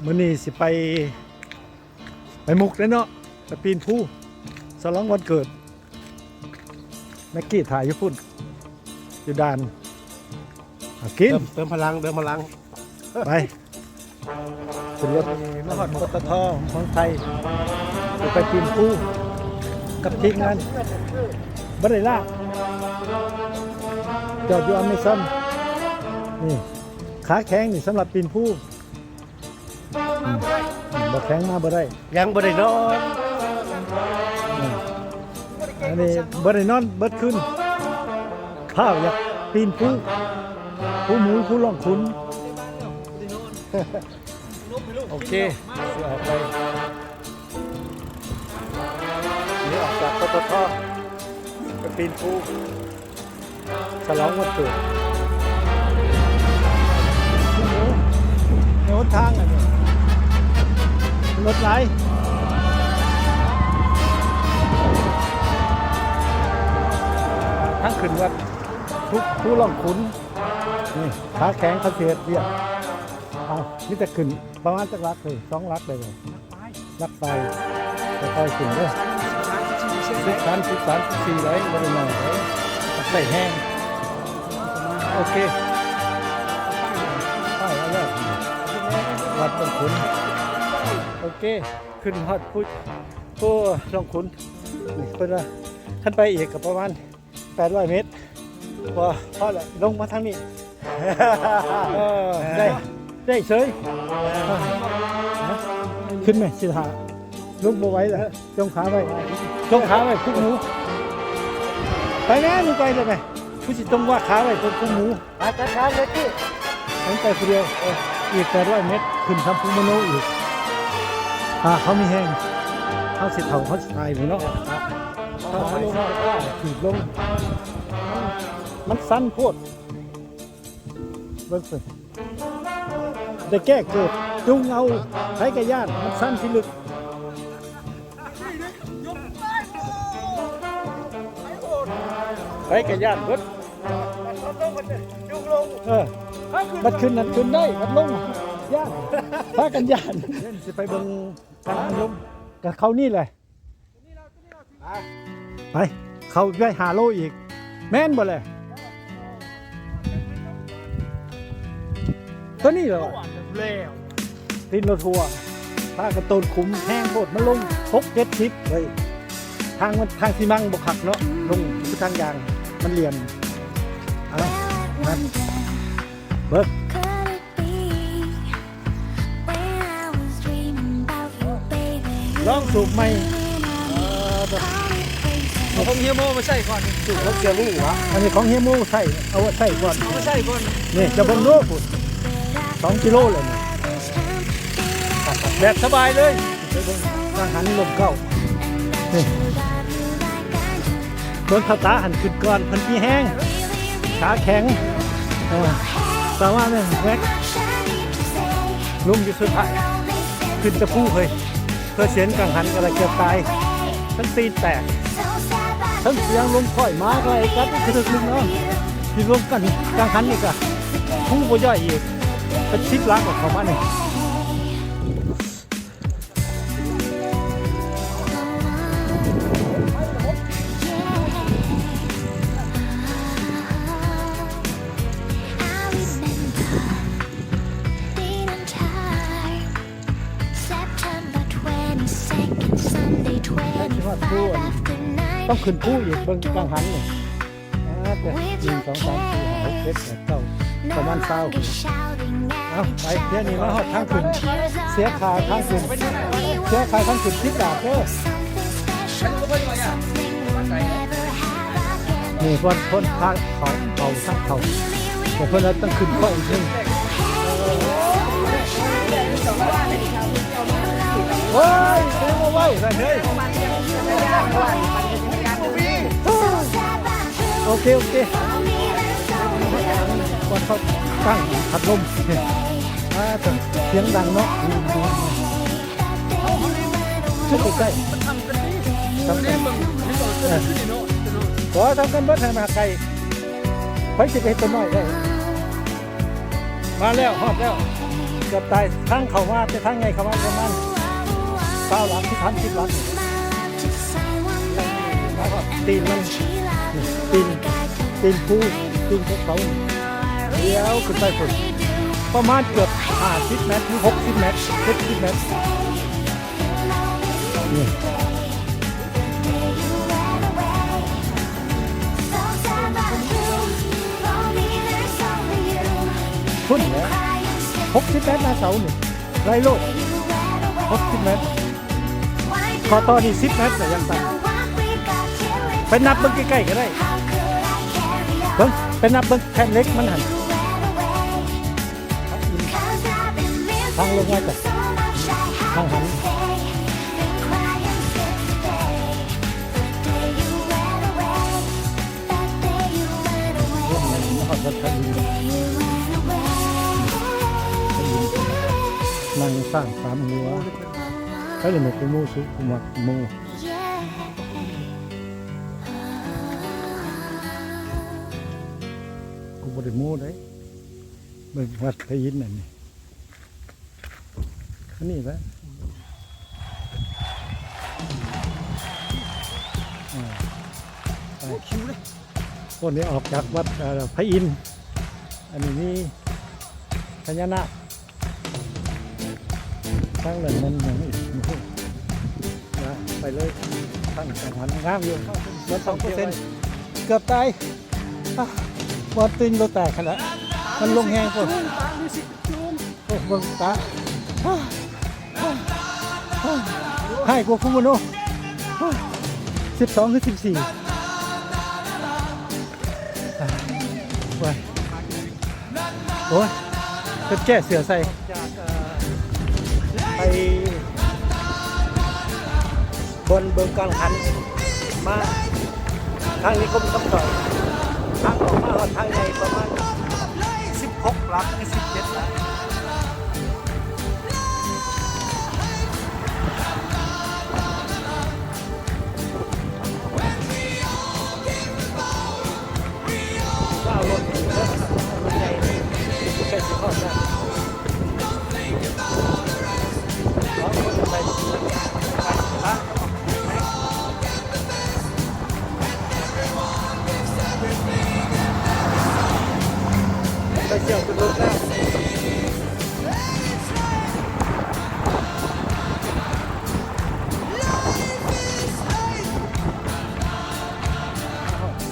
ມື້ນີ້ຊິໄປ ໄປມຸກເດ້ເນາະ ໄປປີນພູ ສະຫຼອງວັນເກີດ. ແມັກກີ້ຖ້າຢູ່ພຸ້ນ ຢູ່ດ່ານ. ເອົາ ກິນ ເຕີມ ເຕີມພະລັງ ເຕີມພະລັງ ໄປ. ຂຶ້ນລົດ ມາຮອດ ປຕທ ຂອງໄທ ຊິໄປປີນພູກັບທີມງານ. ບໍ່ໄດ້ລາກ ຈອດຢູ່ອາເມຊອນ. ນີ້ ຂາແຂງນີ້ສຳລັບປີນພູ. ອືມ ບໍ່ແຂງມາບໍ່ໄດ້ ຍັງບໍ່ໄດ້ນອນ. ອືມ ອັນນີ້ບໍ່ໄດ້ນອນເບິດຄືນ ພ້າວຢາກປີນພູ ພູໝູ ພູລ່ອງຂຸນ. ໂອເຄ ຊິອອກໄປ ນີ້ອອກຈາກ ປຕທ ໄປປີນພູ ສະຫຼອງວັນເກີດ. ໂອ້ໂຫ ໃນຫົນທາງອັນນີ້ ລົດຫຼາຍ ທາງຂຶ້ນວັດ ພູ ພູລ່ອງຂຸນ. ນີ້ ຂາແຂງເຂົາຊິເຮັດວຽກ. ເອົາ ມີແຕ່ຂຶ້ນປະມານຈັກຫຼັກເລີຍ ສອງຫຼັກໄດ້ບໍ່? ຫຼັກປາຍ ຄ່ອຍໆຂຶ້ນເດີ ສິບສາມ ສິບສາມ ສິບສີ່ໄດ້ ບໍ່ໄດ້ນ້ອຍເດ້ ຕ້ອງໃຊ້ແຮງ. ໂອເຄ ປ້າຍເອົາແລ້ວ ວັດລ່ອງຂຸນ. ໂອເຄ ຂຶ້ນຮອດພູ ພູລ່ອງຂຸນ. ນີ້ເພິ່ນວ່າ ຄັນໄປອີກກໍປະມານ ແປດຮ້ອຍເມັດ ພໍ ພໍລະ ລົງມາທາງນີ້. ເອີ ໄດ້ ໄດ້ເສີຍ. ຂຶ້ນແມ່ ຊິຖ້າ ລົງບໍ່ໄຫວລະ ຈົ່ງຂາໄວ້ ຈົ່ງຂາໄວ້ ຄຸກໝູ. ໄປແມ່ ມຶງໄປເລີຍແມ່ ກູຊິຈົ່ງວ່າຂາໄວ້ ຄຸກໝູ. ອາ ຈັດການເລີຍຕິ ມັນໄປຜູ້ດຽວ. ເອີ ອີກແປດຮ້ອຍເມັດ ຂຶ້ນຖ້ຳພູມະໂນອີກ. ຖ້າເຮົາມີແຮງ ເຮົາຊິເຖົ້າ ເຮົາຊິຕາຍພຸ້ນເນາະ. ຖ້າເຮົາລົງ ຖີບລົງ ມັນຊັນໂພດ. ເບິ່ງຊິ ໄດ້ແກ້ເກີດ ຈຸງເອົາ ໃຜກະຢ້ານ ມັນຊັນພິລຶກ. ໃຜກະຢ້ານເບິດ. ເອີ ບັດຂຶ້ນນັ້ນຂຶ້ນໄດ້ ບັດລົງຢ້ານ ພາກັນຢ້ານ. ຊິໄປເບິ່ງກາງລົມ ກະເຂົ້ານີ້ແຫຼະ ໄປ ເຂົ້າໄດ້ຫ້າໂລອີກ ແມ່ນບໍ່ແຫຼະ? ໂຕນີ້ເຫຼືອ ແລ້ວ ຕີນລົດຫົວ ພາກັນໂຕນຂຸມແຮງໂພດ ມັນລົງຫົກເຈັດສິບເວີຍ. ທາງມັນ ທາງຊີມັງບໍ່ຄັກເນາະ ລົງຄືທາງຢ່າງ ມັນຫຼຽມ. ເອົາ ມາ ເບິ່ງ ລອງສູບໃໝ່. ເອີ ເອົາຂອງເຮຍໂມມາໃສ່ກ່ອນ ສູບຂອງເຊຍໝູຫວາ? ອັນນີ້ຂອງເຮຍໂມໃສ່ ເອົາໄວ້ໃສ່ກ່ອນ ເອົາມາໃສ່ກ່ອນ. ນີ້ ຈະເບິ່ງດູພຸ້ນ ສອງກິໂລແລ້ວນີ້ ແບບສະບາຍເລີຍ. ໄປເບິ່ງກັງຫັນລົມເກົ້າ ນີ້ ເບິ່ງເຂົ້າຕາຫັ້ນຂຶ້ນກ່ອນ ເພິ່ນມີແຮງ ຂາແຂງ. ເອີ ແຕ່ວ່າແມ່ນແມັກ ລົງຢູ່ສຸດທ້າຍ ຂຶ້ນແຕ່ພູເຮີ້ຍ ເພື່ອຊິເຫັນກັງຫັນກະລະກຽບຕາຍ ທັງຕີນແຕກ ທັງສຽງລົມຄ້ອຍ ໝາກະໄລ່ກັດ ກະຖືກລຶກເນາະ. ຊິເບິ່ງກັນ ກັງຫັນນີ້ກະພູບໍ່ຍ່ອຍອີກ ເປັນສິບຫຼັກເຂົ້າມານີ້. September twenty-second, Sunday twenty-five after nine. ຕ້ອງຂຶ້ນພູອີກ ເບິ່ງກັງຫັນນີ້. ອ່າ ແຕ່ ໜຶ່ງ ສອງ ສາມ ສີ່ ຫ້າ ຫົກ ເຈັດ ແປດ ເກົ້າ ປະມານຊາວ. ເອົາ ໄປ ດຽວນີ້ມາຮອດທາງຂຶ້ນ ເສຍຄ່າທາງຂຶ້ນ ເສຍຄ່າທາງຂຶ້ນສິບບາດເດີ. ນີ້ ເພິ່ນ ເພິ່ນພາເຂົ້າ ເຂົ້າທາງເຂົ້າ ແຕ່ເພິ່ນວ່າຕ້ອງຂຶ້ນຂ້ອຍອີກໜຶ່ງ. ໂອ້ຍ ຄືບໍ່ເວົ້ານັ້ນເຮີ້ຍ. ໂອເຄ ໂອເຄ ກ່ອນເຂົາຕັ້ງພັດລົມ. ອ່າ ສຽງດັງເນາະ ຄືໃກ້ໆ ທຳກັນ ເອີ ບໍ່ ທຳກັນເບິດ ໃຫ້ມາໃກ້ ໃຜຊິໄປເຮັດຕົວນ້ອຍໄດ້. ມາແລ້ວ ຮອດແລ້ວ ເກືອບຕາຍ. ທາງເຂົ້າມາ ແຕ່ທາງໃຫຍ່ເຂົ້າມາປະມານຊາວຫຼັກ ສາມສິບຫຼັກ. ແລ້ວກໍຕີນມັນ ຕີນ ຕີນພູ ຕີນພູເຂົາ ດຽວຂຶ້ນໄປພຸ້ນ ປະມານເກືອບຫ້າສິບແມັດ ຫຼື ຫົກສິບແມັດ ເຈັດສິບແມັດ. ນີ້ ພຸ້ນແຫຼະ ຫົກສິບແມັດ ໜ້າເສົານີ້ ໄລ່ໂລດ ຫົກສິບແມັດ. ຂໍ້ຕໍ່ນີ້ ສິບແມັດ ແຫຼະ ຢ່າງຕ່ຳ. ໄປນັບເບິ່ງໃກ້ໆ ກໍໄດ້. ເບິ່ງ ໄປນັບເບິ່ງແຜ່ນເຫຼັກມັນຫັ້ນ. ທາງລົງມາຈາກທາງຫັນ ນັ່ງຊ້າງສາມຫົວ. ໃຜລະມັກໝູສຸ ກູມັກໝູ. ກູບໍ່ໄດ້ໝູເດ້. ເບິ່ງວັດພະອິນອັນນີ້ ອັນນີ້ແຫຼະ. ອ່າ ໄປ ໂອ້ ຄິວເລີຍ. ພວກນີ້ອອກຈາກວັດ ເອີ ພະອິນ. ອັນນີ້ມີພະຍານາກ. ທາງນັ້ນມັນຫຍັງອີກ ບໍ່ຮູ້. ນະ ໄປເລີຍ. ທາງກາງຫັນງາມຢູ່ ເຫຼືອສອງເປີເຊັນ ເກືອບຕາຍ. ອາ ບໍ່ຕື່ນໂລແຕກຫັ້ນລະ ມັນລົງແຮງໂພດ. ໂອ້ ເບິ່ງຕາ ຮ້າຍກວ່າຄູໂມໂນ. ສິບສອງ ຫຼື ສິບສີ່ ໂອ້ຍ ໂອ້ຍ ເພິ່ນແກ້ເສື້ອໃສ່. ຈາກ ເອີ ໄປບ່ອນເບິ່ງກາງຫັນ ມາທາງນິຄົມຄຳສອນ ທາງອອກມາຮອດທາງໃຫຍ່ປະມານສິບຫົກຫຼັກ ຫຼື ສິບເຈັດຫຼັກ. ໄປທ່ຽວຂຶ້ນລົດແລ້ວ.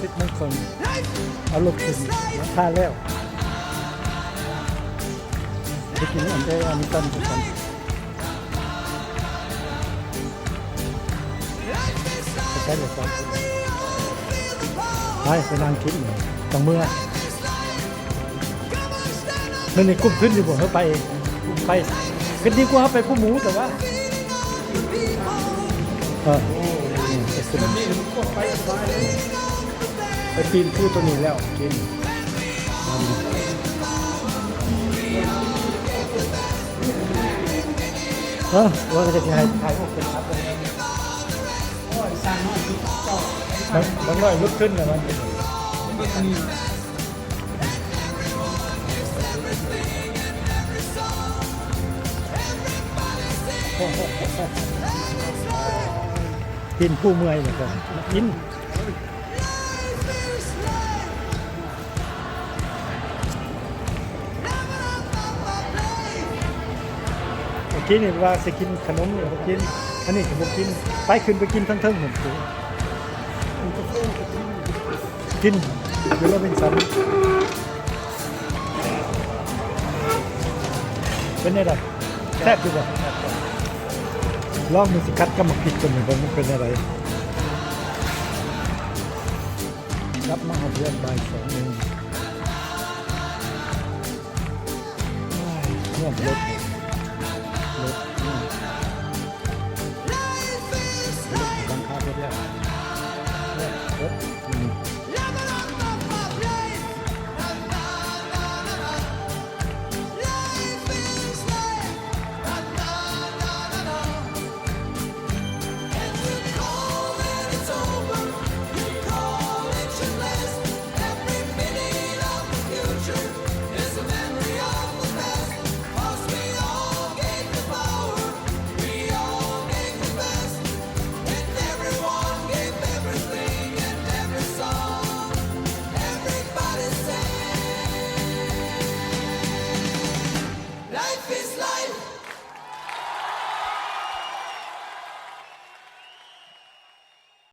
ສິບໂມງເຄິ່ງ ເອົາລົດຂຶ້ນ ມາຖ້າແລ້ວ ໄປກິນອັນເດ ອັນນີ້ກ່ອນ ໄປ ໄປ ໄປນັ່ງກິນຈັ່ງເມືອ. ແມ່ນນີ້ກຸ້ມຂຶ້ນຢູ່ບໍ່? ເຮົາໄປ ໄປ ກໍດີກວ່າເຮົາໄປຜູ້ໝູ ແຕ່ວ່າ ເອີ ໄປຂຶ້ນ ໄປປີນພູຕົວນີ້ແລ້ວກິນ. ເອີ ວ່າຈະໃຫ້ຖ່າຍຮູບເປັນພາບ ບັກ ບັກນ້ອຍລຸກຂຶ້ນແລ້ວມັນ ກິນຜູ້ເມື່ອຍແລ້ວກໍກິນ. ເມື່ອກີ້ນີ້ວ່າຊິກິນຂະໜົມນີ້ບໍ່ກິນ ອັນນີ້ກໍບໍ່ກິນ. ໄປ ຂຶ້ນໄປກິນທາງເທິງພຸ້ນ ກິນຢູ່ໂຣບິນສັນ. ເປັນແນວໃດ? ແຊບຢູ່ບໍ່? ລອງເບິ່ງ ຊິກັດກັບໝາກພິກຕົວນີ້ເບິ່ງ ມັນເປັນແນວໃດ. ກັບມາຮອດເຮືອນບ່າຍສອງໂມງ ໂອ້ຍ ເຮືອນລົດ